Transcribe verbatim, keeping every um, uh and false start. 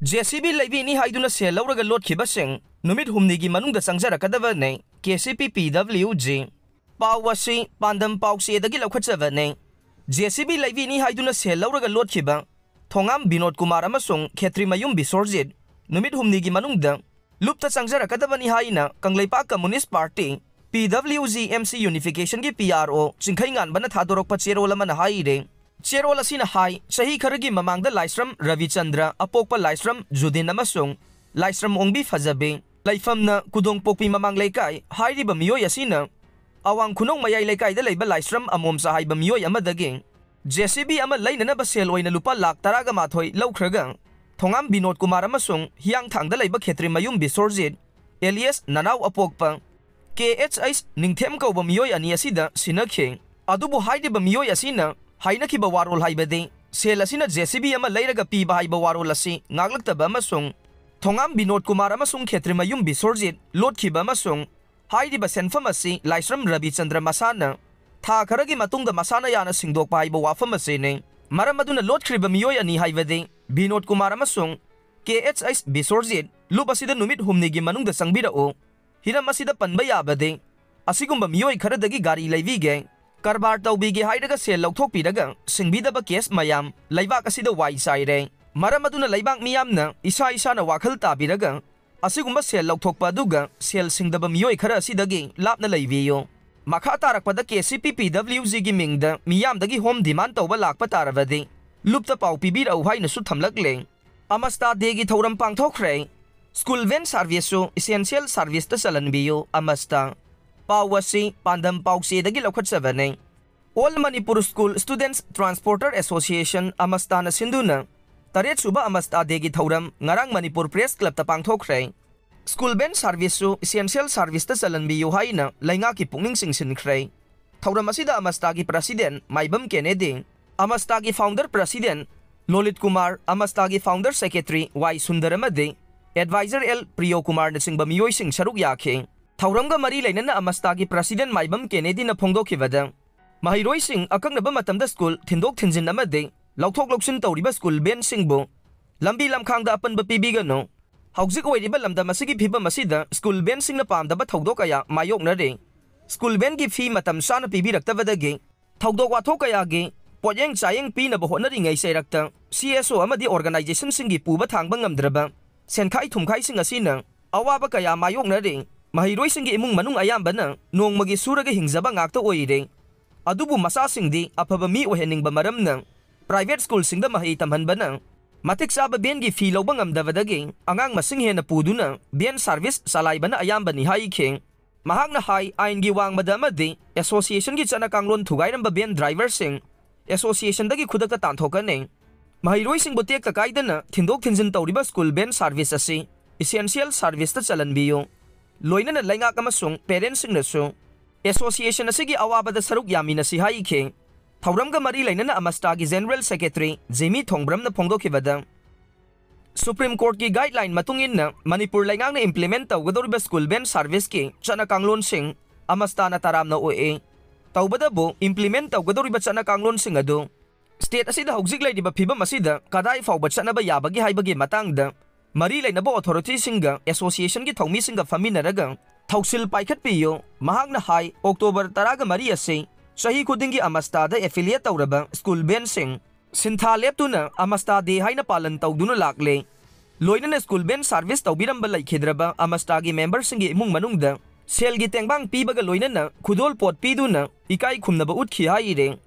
J C B ꯂꯩꯕꯤꯅꯤ ꯍꯥꯏꯗꯨꯅ ꯁꯦꯜ ꯂꯧꯔꯒ ꯂꯣꯠꯈꯤꯕꯁꯤꯡ ꯅꯨꯃꯤꯠ ꯍꯨꯝꯅꯤꯒꯤ ꯃꯅꯨꯡꯗ ꯆꯪꯖꯔꯛꯀꯗꯕꯅꯤ, ꯀꯦ ꯁꯤ ꯄꯤ ꯄꯤ ꯗꯕ꯭ꯂꯤꯎ ꯖꯤ꯫ ꯄꯥꯎ ꯑꯁꯤ ꯄꯥꯟꯗꯝ ꯄꯥꯎꯆꯦꯗꯒꯤ ꯂꯧꯈꯠꯆꯕꯅꯤ꯫ ꯖꯦ ꯁꯤ ꯕꯤ ꯂꯩꯕꯤꯅꯤ ꯍꯥꯏꯗꯨꯅ ꯁꯦꯜ ꯂꯧꯔꯒ ꯂꯣꯠꯈꯤꯕ ꯊꯣꯉꯥꯝ ꯕꯤꯅꯣꯗ ꯀꯨꯃꯥꯔ ꯑꯃꯁꯨꯡ ꯈꯦꯇ꯭ꯔꯤꯃꯌꯨꯝ ꯕꯤꯁꯣꯔꯖꯤꯠ ꯅꯨꯃꯤꯠ ꯍꯨꯝꯅꯤꯒꯤ ꯃꯅꯨꯡꯗ ꯂꯨꯞꯇ ꯆꯪꯖꯔꯛꯀꯗꯕꯅꯤ ꯍꯥꯏꯅ ꯀꯪꯂꯩꯄꯥꯛ ꯀꯝꯃꯨꯅꯤꯁ꯭ꯠ ꯄꯥꯔꯇꯤ, ꯄꯤ W G M C ꯌꯨꯅꯤꯐꯤꯀꯦꯁꯟꯒꯤ P R ꯑꯣ ꯆꯤꯡꯈꯩꯉꯥꯟꯕꯅ ꯊꯥꯗꯣꯔꯛꯄ ꯆꯦꯔꯣꯜ ꯑꯃꯅ ꯍꯥꯏꯔꯤ꯫ ꯆꯦꯔꯣꯜ ꯑꯁꯤꯅ ꯍꯥꯏ, ꯆꯍꯤ ꯈꯔꯒꯤ ꯃꯃꯥꯡꯗ ꯂꯥꯏꯁ꯭ꯔꯝ ꯔꯕꯤꯆꯟꯗ꯭ꯔ, ꯑꯄꯣꯛꯄ ꯂꯥꯏꯁ꯭ꯔꯝ ꯖꯨꯗꯤꯟ ꯑꯃꯁꯨꯡ ꯂꯥꯏꯁ꯭ꯔꯝ ꯑꯣꯡꯕꯤ ꯐꯖꯕꯤ, ꯂꯩꯐꯝꯅ ꯀꯨꯗꯣꯡꯄꯣꯛꯄꯤ ꯃꯃꯥꯡ ꯂꯩꯀꯥꯏ, ꯍꯥꯏꯔꯤꯕ ꯃꯤꯑꯣꯏ ꯑꯁꯤꯅ ꯑꯋꯥꯡ ꯈꯨꯅꯧ ꯃꯌꯥꯏ ꯂꯩꯀꯥꯏꯗ ꯂꯩꯕ ꯂꯥꯏꯁ꯭ꯔꯝ ꯑꯃꯣꯝꯆꯥ ꯍꯥꯏꯕ ꯃꯤꯑꯣꯏ ꯑꯃꯗꯒꯤ ꯖꯦ ꯁꯤ ꯕꯤ ꯑꯃ ꯂꯩꯅꯅꯕ ꯁꯦꯜ ꯑꯣꯏꯅ ꯂꯨꯄꯥ ꯂꯥꯈ ꯇꯔꯥꯒ ꯃꯥꯊꯣꯏ ꯂꯧꯈ꯭ꯔꯒ, ꯊꯣꯉꯥꯝ ꯕꯤꯅꯣꯗ ꯀꯨꯃꯥꯔ ꯑꯃꯁꯨꯡ ꯍꯤꯌꯥꯡꯊꯥꯡꯗ ꯂꯩꯕ ꯈꯦꯇ꯭ꯔꯤꯃꯌꯨꯝ ꯕꯤꯁꯣꯔꯖꯤꯠ, ꯑꯦꯂꯤꯌꯥꯁ ꯅꯅꯥꯎ ꯑꯄꯣꯛꯄ, ꯀꯦ ꯑꯩꯆ ꯑꯩꯆ ꯅꯤꯡꯊꯦꯝ ꯀꯧꯕ ꯃꯤꯑꯣꯏ ꯑꯅꯤ ꯑꯁꯤꯗ ꯁꯤꯟꯅꯈꯤ꯫ ꯑꯗꯨꯕꯨ ꯍꯥꯏꯔꯤꯕ ꯃꯤꯑꯣꯏ ꯑꯁꯤꯅ ꯍꯥꯏꯅꯈꯤꯕ ꯋꯥꯔꯣꯜ ꯍꯥꯏꯕꯗꯤ ꯁꯦꯜ ꯑꯁꯤꯅ ꯖꯦ ꯁꯤ ꯕꯤ ꯑꯃ ꯂꯩꯔꯒ ꯄꯤꯕ ꯍꯥꯏꯕ ꯋꯥꯔꯣꯜ ꯑꯁꯤ ꯉꯥꯛꯂꯛꯇꯕ ꯑꯃꯁꯨꯡ ꯊꯣꯉꯥꯝ ꯕꯤꯅꯣꯗ ꯀꯨꯃꯥꯔ ꯑꯃꯁꯨꯡ ꯈꯦꯇ꯭ꯔꯤꯃꯌꯨꯝ ꯕꯤꯁꯣꯔꯖꯤꯠ ꯂꯣꯠꯈꯤꯕ ꯑꯃꯁꯨꯡ ꯍꯥꯏꯔꯤꯕ ꯁꯦꯟꯐꯝ ꯑꯁꯤ ꯂꯥꯏꯁ꯭ꯔꯝ ꯔꯕꯤꯆꯟꯗ꯭ꯔ ꯃꯁꯥꯅ ꯊꯥ ꯈꯔꯒꯤ ꯃꯇꯨꯡꯗ ꯃꯁꯥꯅ ꯌꯥꯅ ꯁꯤꯡꯗꯣꯛꯄ ꯍꯥꯏꯕ ꯋꯥꯐꯝ ꯑꯁꯤꯅꯤ꯫ ꯃꯔꯝ ꯑꯗꯨꯅ ꯂꯣꯠꯈ꯭ꯔꯤꯕ ꯃꯤꯑꯣꯏ ꯑꯅꯤ ꯍꯥꯏꯕꯗꯤ ꯕꯤꯅꯣꯗ ꯀꯨꯃꯥꯔ ꯑꯃꯁꯨꯡ ꯀꯦ ꯑꯩꯆ ꯑꯩꯆ ꯕꯤꯁꯣꯔꯖꯤꯠ ꯂꯨꯞ ꯑꯁꯤꯗ ꯅꯨꯃꯤꯠ ꯍꯨꯝꯅꯤꯒꯤ ꯃꯅꯨꯡꯗ ꯆꯪꯕꯤꯔꯛꯎ꯫ ꯍꯤꯔꯝ ꯑꯁꯤꯗ ꯄꯟꯕ ꯌꯥꯕꯗꯤ, ꯑꯁꯤꯒꯨꯝꯕ ꯃꯤꯑꯣꯏ ꯈꯔꯗꯒꯤ ꯒꯥꯔꯤ ꯂꯩꯕꯤꯒꯦ, ꯀꯔꯕꯥꯔ ꯇꯧꯕꯤꯒꯦ ꯍꯥꯏꯔꯒ ꯁꯦꯜ ꯂꯧꯊꯣꯛꯄꯤꯔꯒ ꯁꯤꯡꯕꯤꯗꯕ ꯀꯦꯁ ꯃꯌꯥꯝ ꯂꯩꯕꯥꯛ ꯑꯁꯤꯗ ꯋꯥꯏ ꯆꯥꯏꯔꯦ꯫ ꯃꯔꯝ ꯑꯗꯨꯅ ꯂꯩꯕꯥꯛ ꯃꯤꯌꯥꯝꯅ ꯏꯁꯥ ꯏꯁꯥꯅ ꯋꯥꯈꯜ ꯇꯥꯕꯤꯔꯒ ꯑꯁꯤꯒꯨꯝꯕ ꯁꯦꯜ ꯂꯧꯊꯣꯛꯄ ꯑꯗꯨꯒ ꯁꯦꯜ ꯁꯤꯡꯗꯕ ꯃꯤꯑꯣꯏ ꯈꯔ ꯑꯁꯤꯗꯒꯤ ꯂꯥꯞꯅ ꯂꯩꯕꯤꯌꯨ꯫ ꯃꯈꯥ ꯇꯥꯔꯛꯄꯗ ꯀꯦ ꯁꯤ ꯄꯤ ꯄꯤ ꯗꯕ꯭ꯂꯤꯎ ꯖꯤꯒꯤ ꯃꯤꯡꯗ ꯃꯤꯌꯥꯝꯗꯒꯤ ꯍꯣꯝ ꯗꯤꯃꯥꯟ ꯇꯧꯕ ꯂꯥꯛꯄ ꯇꯥꯔꯕꯗꯤ ꯂꯨꯞꯇ ꯄꯥꯎ ꯄꯤꯕꯤꯔꯛꯎ ꯍꯥꯏꯅꯁꯨ ꯊꯝꯂꯛꯂꯦ꯫ ꯑꯃꯁꯇꯥ ꯗꯦꯒꯤ ꯊꯧꯔꯝ ꯄꯥꯡꯊꯣꯛꯈ꯭ꯔꯦ꯫ ꯁ꯭ꯀꯨꯜ ꯚꯦꯟ ꯁꯥꯔꯚꯤꯁꯁꯨ ꯏꯁꯦꯟꯁꯤꯌꯦꯜ ꯁꯥꯔꯚꯤꯁꯇ ꯆꯜꯍꯟꯕꯤꯌꯨ, ꯑꯃꯁꯇꯥ꯫ ꯄꯥꯎ ꯑꯁꯤ ꯄꯥꯟꯗꯝ ꯄꯥꯎꯆꯦꯗꯒꯤ ꯂꯧꯈꯠꯆꯕꯅꯤ꯫ All Manipur school students transporter association, ꯑꯃꯁꯇꯥꯅ ꯁꯤꯟꯗꯨꯅ ꯇꯔꯦꯠ ꯁꯨꯕ ꯑꯃꯁꯇꯥ ꯗꯦꯒꯤ ꯊꯧꯔꯝ ꯉꯔꯥꯡ ꯃꯅꯤꯄꯨꯔ ꯄ꯭ꯔꯦꯁ ꯀ꯭ꯂꯕꯇ ꯄꯥꯡꯊꯣꯛꯈ꯭ꯔꯦ꯫ ꯁ꯭ꯀꯨꯜ ꯚꯦꯟ ꯁꯥꯔꯚꯤꯁꯁꯨ ꯏꯁꯦꯟꯁꯤꯌꯦꯜ ꯁꯥꯔꯚꯤꯁꯇ ꯆꯜꯍꯟꯕꯤꯌꯨ ꯍꯥꯏꯅ ꯂꯩꯉꯥꯛꯀꯤ ꯄꯨꯛꯅꯤꯡ ꯆꯤꯡꯁꯤꯟꯈ꯭ꯔꯦ꯫ ꯊꯧꯔꯝ ꯑꯁꯤꯗ ꯑꯃꯁꯇꯥꯒꯤ ꯄ꯭ꯔꯁꯤꯗꯦꯟꯠ ꯃꯥꯏꯕꯝ ꯀꯦꯅꯦꯗꯤ, ꯑꯃꯁꯇꯥꯒꯤ ꯐꯥꯎꯟꯗꯔ ꯄ꯭ꯔꯁꯤꯗꯦꯟꯠ ꯂꯣꯂꯤꯠ ꯀꯨꯃꯥꯔ, ꯑꯃꯁꯇꯥꯒꯤ ꯐꯥꯎꯟꯗꯔ ꯁꯦꯀ꯭ꯔꯦꯇꯔꯤ ꯋꯥꯏ ꯁꯨꯟꯗꯔ ꯑꯃꯗꯤ ꯑꯦꯗꯚꯥꯏꯖꯔ ꯑꯦꯜ ꯄ꯭ꯔꯤꯌꯣ ꯀꯨꯃꯥꯔꯅꯆꯤꯡꯕ ꯃꯤꯑꯣꯏꯁꯤꯡ ꯁꯔꯨꯛ ꯌꯥꯈꯤ꯫ ꯊꯧꯔꯝꯒ ꯃꯔꯤ ꯂꯩꯅꯅ ꯑꯃꯁꯇꯥꯒꯤ ꯄ꯭ꯔꯁꯤꯗꯦꯟꯠ ꯃꯥꯏꯕꯝ ꯀꯦꯅꯦꯗꯤꯅ ꯐꯣꯡꯗꯣꯛꯈꯤꯕꯗ, ꯃꯍꯩꯔꯣꯏꯁꯤꯡ ꯑꯀꯛꯅꯕ ꯃꯇꯝꯗ ꯁ꯭ꯀꯨꯜ ꯊꯤꯟꯗꯣꯛ ꯊꯤꯟꯖꯤꯟ ꯑꯃꯗꯤ ꯂꯧꯊꯣꯛ ꯂꯧꯁꯤꯟ ꯇꯧꯔꯤꯕ ꯁ꯭ꯀꯨꯜ ꯚꯦꯟꯁꯤꯡꯕꯨ ꯂꯝꯕꯤ ꯂꯝꯈꯥꯡꯗ ꯑꯄꯟꯕ ꯄꯤꯕꯤꯒꯅꯨ꯫ ꯍꯧꯖꯤꯛ ꯑꯣꯏꯔꯤꯕ ꯂꯝꯗꯝ ꯑꯁꯤꯒꯤ ꯐꯤꯕꯝ ꯑꯁꯤꯗ ꯁ꯭ꯀꯨꯜ ꯕꯦꯟꯁꯤꯡꯅ ꯄꯥꯝꯗꯕ ꯊꯧꯗꯣꯛ ꯀꯌꯥ ꯃꯥꯌꯣꯛꯅꯔꯤ꯫ ꯁ꯭ꯀꯨꯜ ꯕꯦꯟꯒꯤ ꯐꯤ ꯃꯇꯝ ꯆꯥꯅ ꯄꯤꯕꯤꯔꯛꯇꯕꯗꯒꯤ ꯊꯧꯗꯣꯛ ꯋꯥꯊꯣꯛ ꯀꯌꯥꯒꯤ ꯄꯣꯠꯌꯦꯡ ꯆꯥꯌꯦꯡ ꯄꯤꯅꯕ ꯍꯣꯠꯅꯔꯤꯉꯩ ꯆꯩꯔꯛꯇ ꯁꯤ ꯑꯦꯁ ꯑꯣ ꯑꯃꯗꯤ ꯑꯣꯔꯒꯅꯥꯏꯖꯦꯁꯟꯁꯤꯡꯒꯤ ꯄꯨꯕ ꯊꯥꯡꯕ ꯉꯝꯗ꯭ꯔꯕ ꯁꯦꯟꯈꯥꯏ ꯊꯨꯝꯈꯥꯏꯁꯤꯡ ꯑꯁꯤꯅ ꯑꯋꯥꯕ ꯀꯌꯥ ꯃꯥꯌꯣꯛꯅꯔꯤ꯫ ꯃꯍꯩꯔꯣꯏꯁꯤꯡꯒꯤ ꯏꯃꯨꯡ ꯃꯅꯨꯡ ꯑꯌꯥꯝꯕꯅ ꯅꯣꯡꯃꯒꯤ ꯁꯨꯔꯒ ꯍꯤꯡꯖꯕ ꯉꯥꯛꯇ ꯑꯣꯏꯔꯦ꯫ ꯑꯗꯨꯕꯨ ꯃꯆꯥꯁꯤꯡꯗꯤ ꯑꯐꯕ ꯃꯤ ꯑꯣꯏꯍꯟꯅꯤꯡꯕ ꯃꯔꯝꯅ ꯄ꯭ꯔꯥꯏꯚꯦꯠ ꯁ꯭ꯀꯨꯜꯁꯤꯡꯗ ꯃꯍꯩ ꯇꯝꯍꯟꯕꯅ ꯃꯇꯤꯛ ꯆꯥꯕ ꯕꯦꯟꯒꯤ ꯐꯤ ꯂꯧꯕ ꯉꯝꯗꯕꯗꯒꯤ ꯑꯉꯥꯡ ꯃꯁꯤꯡ ꯍꯦꯟꯅ ꯄꯨꯗꯨꯅ ꯕꯦꯟ ꯁꯥꯔꯚꯤꯁ ꯆꯂꯥꯏꯕꯅ ꯑꯌꯥꯝꯕꯅꯤ ꯍꯥꯏꯈꯤ꯫ ꯃꯍꯥꯛꯅ ꯍꯥꯏ, ꯑꯥꯏꯟꯒꯤ ꯋꯥꯡꯃꯗ ꯑꯃꯗꯤ ꯑꯦꯁꯣꯁꯤꯌꯦꯁꯟꯒꯤ ꯆꯠꯅ ꯀꯥꯡꯂꯣꯟ ꯊꯨꯒꯥꯏꯔꯝꯕ ꯕꯦꯟ ꯗ꯭ꯔꯥꯏꯚꯔꯁꯤꯡ ꯑꯦꯁꯣꯁꯤꯌꯦꯁꯟꯗꯒꯤ ꯈꯨꯗꯛꯇ ꯇꯥꯟꯊꯣꯛꯀꯅꯤ꯫ ꯃꯍꯩꯔꯣꯏꯁꯤꯡꯕꯨ ꯇꯦꯛꯇ ꯀꯥꯏꯗꯅ ꯊꯤꯟꯗꯣꯛ ꯊꯤꯟꯖꯤꯟ ꯇꯧꯔꯤꯕ ꯁ꯭ꯀꯨꯜ ꯕꯦꯟ ꯁꯥꯔꯚꯤꯁ ꯑꯁꯤ ꯏꯁꯦꯟꯁꯤꯌꯦꯜ ꯁꯥꯔꯚꯤꯁꯇ ꯆꯜꯍꯟꯕꯤꯌꯨ꯫ ꯂꯣꯏꯅꯅ ꯂꯩꯉꯥꯛ ꯑꯃꯁꯨꯡ ꯄꯦꯔꯦꯟꯁꯁꯤꯡꯅꯁꯨ ꯑꯦꯁꯣꯁꯤꯌꯦꯁꯟ ꯑꯁꯤꯒꯤ ꯑꯋꯥꯕꯗ ꯁꯔꯨꯛ ꯌꯥꯃꯤꯟꯅꯁꯤ ꯍꯥꯏꯈꯤ꯫ ꯊꯧꯔꯝꯒ ꯃꯔꯤ ꯂꯩꯅꯅ ꯑꯃꯁꯇꯥꯒꯤ ꯖꯦꯅꯔꯦꯜ ꯁꯦꯀ꯭ꯔꯦꯇꯔꯤ ꯖꯤꯃꯤ ꯊꯣꯡꯕ꯭ꯔꯝꯅ ꯐꯣꯡꯗꯣꯛꯈꯤꯕꯗ, ꯁꯨꯄ꯭ꯔꯤꯝ ꯀꯣꯔꯠꯀꯤ ꯒꯥꯏꯗꯂꯥꯏꯟ ꯃꯇꯨꯡ ꯏꯟꯅ ꯃꯅꯤꯄꯨꯔ ꯂꯩꯉꯥꯛꯅ ꯏꯝꯄ꯭ꯂꯤꯃꯦꯟ ꯇꯧꯒꯗꯧꯔꯤꯕ ꯁ꯭ꯀꯨꯜ ꯕꯦꯟ ꯁꯥꯔꯚꯤꯁꯀꯤ ꯆꯠꯅ ꯀꯥꯡꯂꯣꯟꯁꯤꯡ ꯑꯃꯁꯇꯥꯅ ꯇꯔꯥꯝꯅ ꯑꯣꯛꯏ꯫ ꯇꯧꯕꯇꯕꯨ ꯏꯝꯄ꯭ꯂꯤꯃꯦꯟ ꯇꯧꯒꯗꯧꯔꯤꯕ ꯆꯠꯅ ꯀꯥꯡꯂꯣꯟꯁꯤꯡ ꯑꯗꯨ ꯁ꯭ꯇꯦꯠ ꯑꯁꯤꯗ ꯍꯧꯖꯤꯛ ꯂꯩꯔꯤꯕ ꯐꯤꯕꯝ ꯑꯁꯤꯗ ꯀꯗꯥꯏ ꯐꯥꯎꯕ ꯆꯠꯅꯕ ꯌꯥꯕꯒꯦ ꯍꯥꯏꯕꯒꯤ ꯃꯇꯥꯡꯗ ꯃꯔꯤ ꯂꯩꯅꯕ ꯑꯣꯊꯣꯔꯤꯇꯤꯁꯤꯡꯒ ꯑꯦꯁꯣꯁꯤꯌꯦꯁꯟꯒꯤ ꯊꯧꯃꯤꯁꯤꯡꯒ ꯐꯝꯃꯤꯟꯅꯔꯒ ꯊꯧꯁꯤꯜ ꯄꯥꯏꯈꯠꯄꯤꯌꯨ꯫ ꯃꯍꯥꯛꯅ ꯍꯥꯏ, ꯑꯣꯛꯇꯣꯕꯔ ꯇꯔꯥꯒ ꯃꯔꯤ ꯑꯁꯤ ꯆꯍꯤ ꯈꯨꯗꯤꯡꯒꯤ ꯑꯃꯁꯇꯥꯗ ꯑꯦꯐꯤꯂꯤꯌꯦꯠ ꯇꯧꯔꯕ ꯁ꯭ꯀꯨꯜ ꯕꯦꯟꯁꯤꯡ ꯁꯤꯟꯊꯥ ꯂꯦꯞꯇꯨꯅ ꯑꯃꯁꯇꯥ ꯗꯦ ꯍꯥꯏꯅ ꯄꯥꯂꯟ ꯇꯧꯗꯨꯅ ꯂꯥꯛꯂꯦ꯫ ꯂꯣꯏꯅꯅ ꯁ꯭ꯀꯨꯜ ꯕꯦꯟ ꯁꯥꯔꯚꯤꯁ ꯇꯧꯕꯤꯔꯝꯕ ꯂꯩꯈꯤꯗ꯭ꯔꯕ ꯑꯃꯁꯇꯥꯒꯤ ꯃꯦꯝꯕꯔꯁꯤꯡꯒꯤ ꯏꯃꯨꯡ ꯃꯅꯨꯡꯗ ꯁꯦꯜꯒꯤ ꯇꯦꯡꯕꯥꯡ ꯄꯤꯕꯒ ꯂꯣꯏꯅꯅ ꯈꯨꯗꯣꯜ ꯄꯣꯠ ꯄꯤꯗꯨꯅ ꯏꯀꯥꯏ ꯈꯨꯝꯅꯕ ꯎꯠꯈꯤ ꯍꯥꯏꯔꯦ꯫